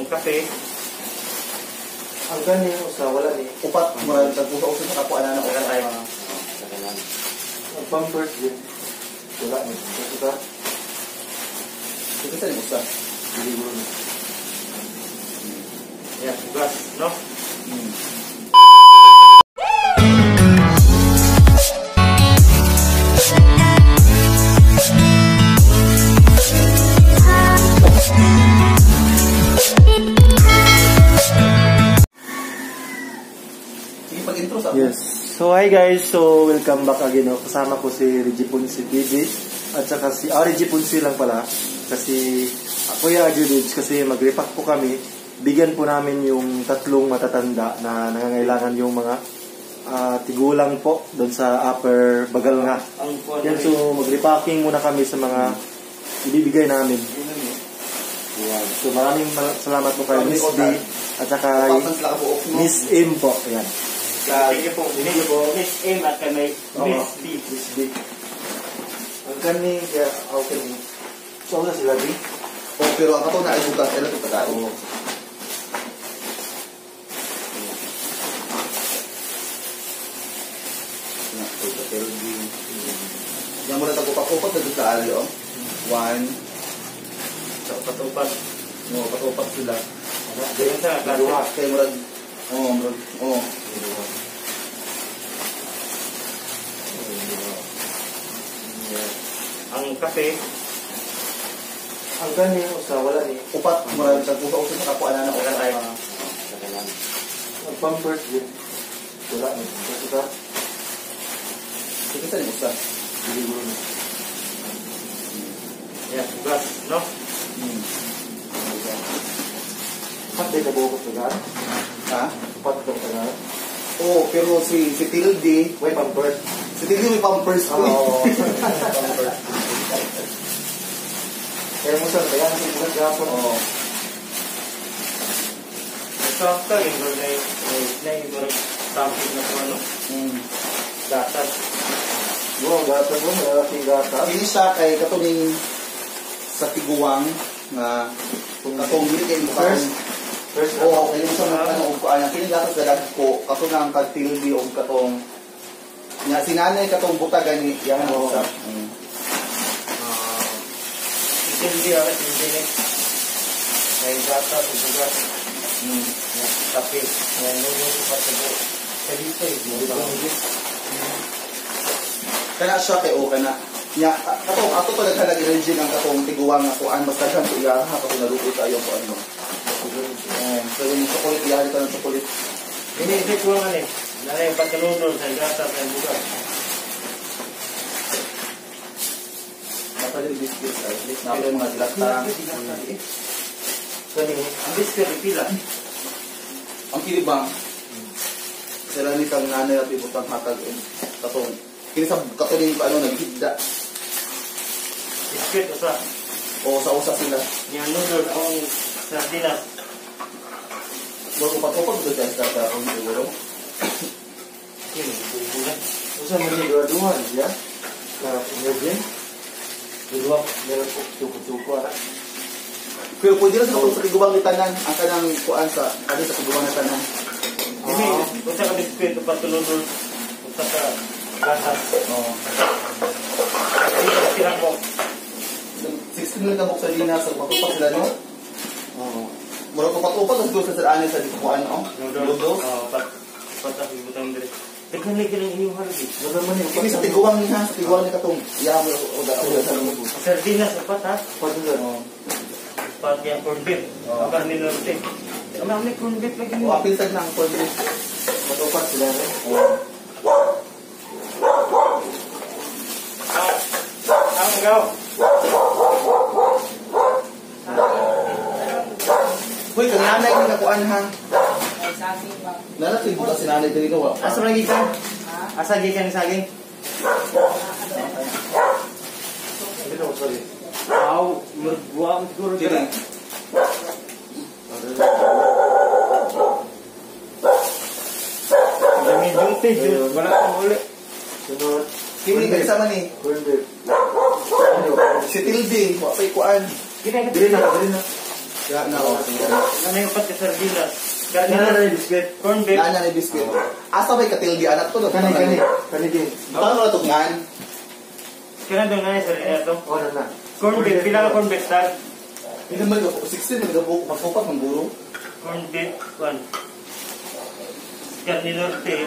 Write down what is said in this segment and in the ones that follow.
kape. Ang gani usa wala ni. Upat murag tag-usa-usa sa kapwa na Wala tayo. Ang pampers din. Wala ni. Usa. Ito sa usa. Dili ko ni. Yan, bugas, no? Sige, pag-intro sa Yes. So hi guys, so welcome back again. No? Kasama ko si Reggie Ponce TV at saka si Reggie Ponce lang pala kasi Kuya Julius, kasi mag-repack po kami. Bigyan po namin yung tatlong matatanda na nangangailangan, yung mga tigulang po doon sa Upper Bagalnga. Ang kuwan. Yan, so mag-repacking muna kami sa mga ibibigay namin. Yan. So maraming salamat po kay Miss B at saka kay Upat man sila kabuok, no? Miss M po. Ayan. Thank you po. Miss M at kay may Miss B. Miss B. Ang kani, kaya ako kani. So, wala sila B? Oh, pero ang kato na ay bugas, ila ito tagay. Oo. Na, ito LB. Yan muna tag-upat-upat na sa alyo. One. Sa upat-upat. No, upat-upat sila. Ganyan sa klase. Dalawa. Kaya murag, oh, murag, oh. Dalawa. Ang kape. Ang kani, usa, wala ni. Upat murag tag-usa-usa sa kapwa na Wala tayo. Ang pampers din. Wala ni. Usa. Ito sa usa. Dili ko ni. Yan, bugas, no? Upat day kabuok ko tagaan. Ha? Upat daw tagaan. Oh, pero si Tildy, May pampers. si Tildy may pampers ko. Oo. Pampers. Kaya mo sir, kaya nasa bugas gapon. Oo. Sakto, yung na yung something na po, ano? Gatas. Wow, gatas mo, malalaking gatas. Kini siya kay katong sa tiguang nga katong dili kay mo First? First, Oo, kay sa mga ano og kuan kini gatas sa dagko katong ang kag Tildy og katong nga si nanay katong buta gani yan Oo. sa. Hindi, hindi ni. May gatas, bugas, yan, kape. Yan, yung upat na buo. Sa dito eh. Kana siya kay o kana nya katong ato to naghalag energy ng katong tiguang nga kuan basta daghan to iya ha katong naluto tayo kuan mo. Eh, so yung chocolate iya dito ng chocolate. Ini, hindi ko lang eh. Nanay, pagkalunod sa gatas, sa bugas. Dapat yung biscuit ay na yung mga dilata. Kani, Ang biscuit, pila. Ang kini ba? Sila ni kang nanay at ibutang hatag eh. Katong kini sa katong yung ano naghigda Biscuit, usa. o sa-usa sila. Yan, noodle, ang sardinas. Murag upat-upat ito siya sa karon siguro. Kini, bubulan. usa man ni duha-duha siya. Na energy. Duha, meron po tuko-tuko ara. Pero pwede na sa katong sa tiguang ni tanan ang kanang kuan sa kani sa tiguang ni tanan. Ini, usa ka biscuit, upat ka noodle, usa ka gatas. Oo. Hindi ka sila mo. 16 lang kabuk sa lina sa upat-upat sila no. Oo. Murag upat-upat ang siguro sa ani sa kuan oh. Noodle. Noodles. Oo, upat ang ibutang dire. Daghan lagi ng inyong halagi. Wala man ni Kini sa tiguang ni ha, sa tiguang ni katong iya mo o da o sa lumot. Ang sardinas, upat ha. Upat nila. Oo. Upat yung corned beef. Oo. Upat ni Norte. Ang may corned beef lagi O mo. apil sad na ang corned beef. Upat sila rin. Oo. Ang gaw. Hoy, kang nanay ni nakuan ha. Nana sa buta si nanay diri no. Asa man gikan? Asa gikan ni saging? Hindi na, sorry. Aw, murguam siguro Kini. dira. Dami junte jud, wala kang uli. Sunod. Kini kay sama ni. Corned beef. Si Tildy, wa pay kuan. Kini Dili na, dili na. Ya na oh. Ano yung upat ka sardinas? Kana Karne na biscuit. corn beef. Nana ni biscuit. Asa may katildi anak to? Kani kani. Kani din. Butang mo na tugnan. Kaya doon na yung sardinas to. Oh na na. Corn beef, pila ka corn beef tag? Hindi man 16 man gabuk magpupat ng guro. Corn beef, 1. Carne Norte.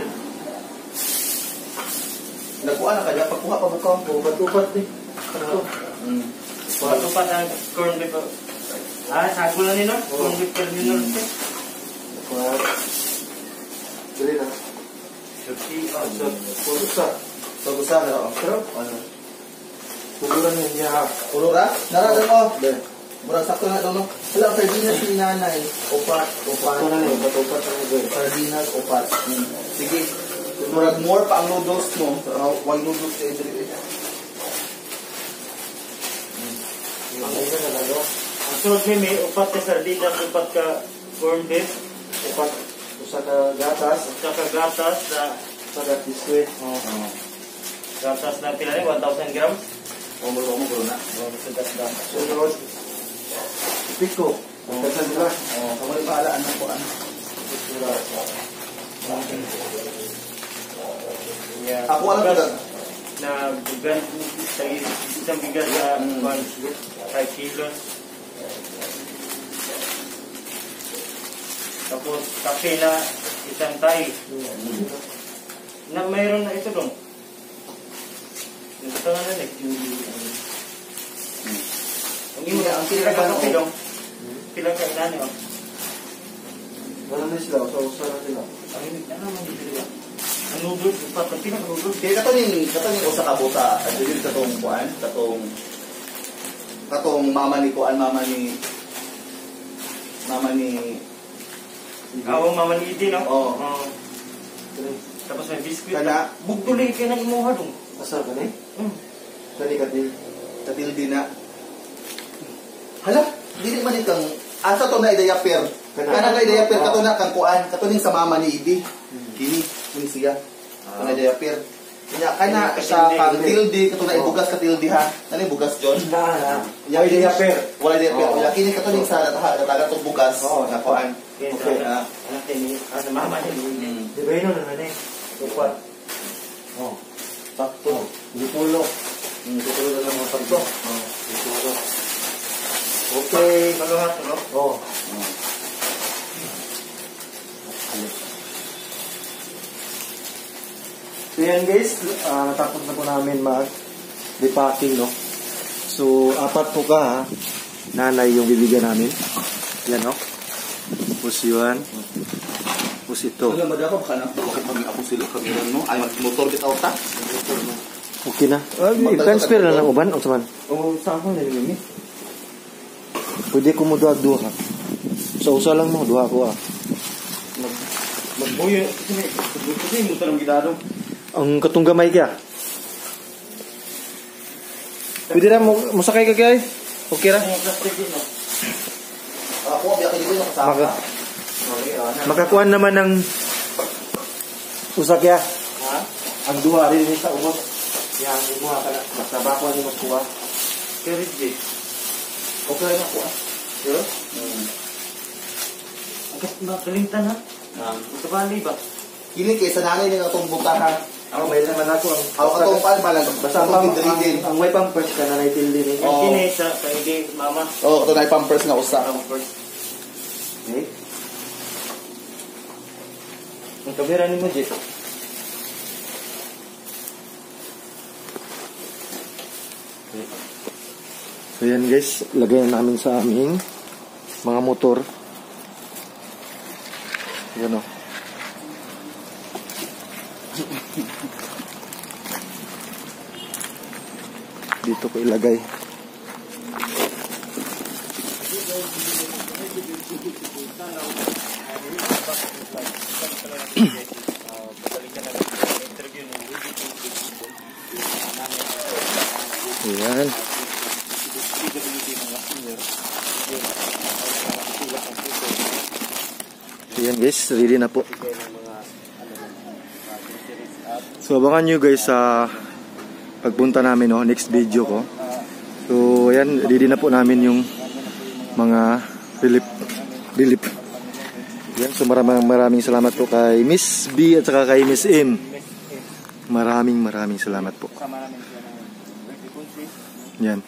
Nagkuha na kanya pagkuha pa bukang ko. Upat-upat ni. Ano? Upat ang corn beef. Ah, sago lang nino? Corn beef Carne Norte. Upat. Dili na. Suki, oh, so. Usa. So gusto na oh. Pero ano? Puguran niya. Ulora? Nara daw oh. De. Murag sakto na daw no. Wala sardinas ni nanay. Upat, upat. Ito na ni, upat-upat na ni. Sardinas upat. Sige. Murag more pa ang noodles mo. Why noodles kay diri? Ang ina na lalo. Ang sunod ni may upat ka sardinas, upat ka corn beef, Upat. Usa ka gatas, usa ka gatas na usa ka biscuit. Oh. Gatas na pila ni 1,000 grams. Oh, murag mo guro na. Oh, sugat gatas. Sunod. Piko. Daghan sila. Oh, kamo ni bahala anong kuan. Sila. Yeah. Ako alam ko na bugan sa isang bigas sa 5 kilos. Tapos kape na isang tay. Na mayroon na ito dong. Ito na na eh. Ang imo Ang ang pila ka kinakabahan kape ko. dong. Pila ka inani oh. Wala na sila, usa-usa na sila. Ang imo ano man dito ba? Ang noodles, upat ang pila ka noodles. Kaya kato ning usa ka buta, adili katong kuan, katong katong mama ni kuan, mama ni Oo, mama ni Idi, no? Oo. Oo. Tapos may biscuit. Kana. Bugtuloy ka ng imuha dong. Asa ka ni? Mm. Kani ka din. Katildi na. Hala, dili man ni kang asa to na diaper. Kana na diaper kato na kang kuan, kato ning sa mama ni Idi. Kini, kini siya. Kato na diaper. Nya kana siya kang tildi, kato na ibugas ka tildi ha. Nani bugas John? Na na. Way diaper. Wala diaper. Oo. Wala kini kato ning sa nataga tong bugas Oo. na kuan. Okay. Okay. Sa anak ni sa mama ni Idi. Di ba yun na ni? Upat. Oh. Sakto. Gipulo. Tutulo na lang mo sakto. Oh, gipulo. Okay. Kaluhat, no? Oh. So yan guys, natapos na po namin mag-repacking, no? So, apat po ka ha. Nanay yung bibigyan namin. Yan, no? Tapos yun. Tapos ito. Wala madako baka na bakit kami ako sila kami no. Ay motor bitaw ta. Okay na. I-transfer na lang uban o man. Oo, sa ako na rin. Pwede ko mo duha duha. Sa usa lang mo duha ko ah. Magbuyo kasi mo tanong gitaro. Ang katong gamay kya. Pwede ra mo mosakay ka kay. Okay ra. Ang plastic no. Ako biya kay ko kasama. Makakuan naman ng usa kya. Ha? Ang duha rin ni sa ubos. Yang imuha ka na. Basta bako ni makuha. Carrot J. Okay na ako ah. Sure? Ang kalimtan ha? Ito ba? Kini kay sa nanay ni atong buta ha. Ako may naman ako ang Ako katong pan ba lang. Basta katong bidridin. ang may pampers ka na naitildi ni. Ang kini sa kay mama. Oh, kato na pampers nga usa. Pampers. Okay. Ang kamera ni mo, J. So yan guys, lagayan namin sa aming mga motor. Yan o. Dito ko ilagay. Ayan. Ayan guys, ready na po. So abangan nyo guys sa pagpunta namin, no, next video ko. So ayan, ready na po namin yung mga Relief. Relief. Yan, so maraming maraming salamat po kay Miss B at saka kay Miss M. Miss M. Maraming maraming salamat po. Kasama namin siya ng Ricky Ponce. Yan.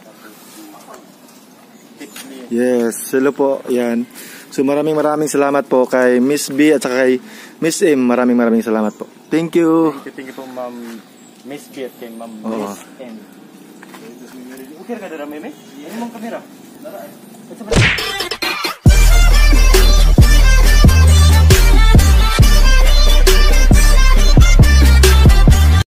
Tapos si Tips. Yes, hello po. Yan. So maraming maraming salamat po kay Miss B at saka kay Miss M. Maraming maraming salamat po. Thank you. Thank you po, Ma'am Miss B at kay Ma'am Oo. Miss M. Okay ka dara, meme? Ano mong kamera? Nara.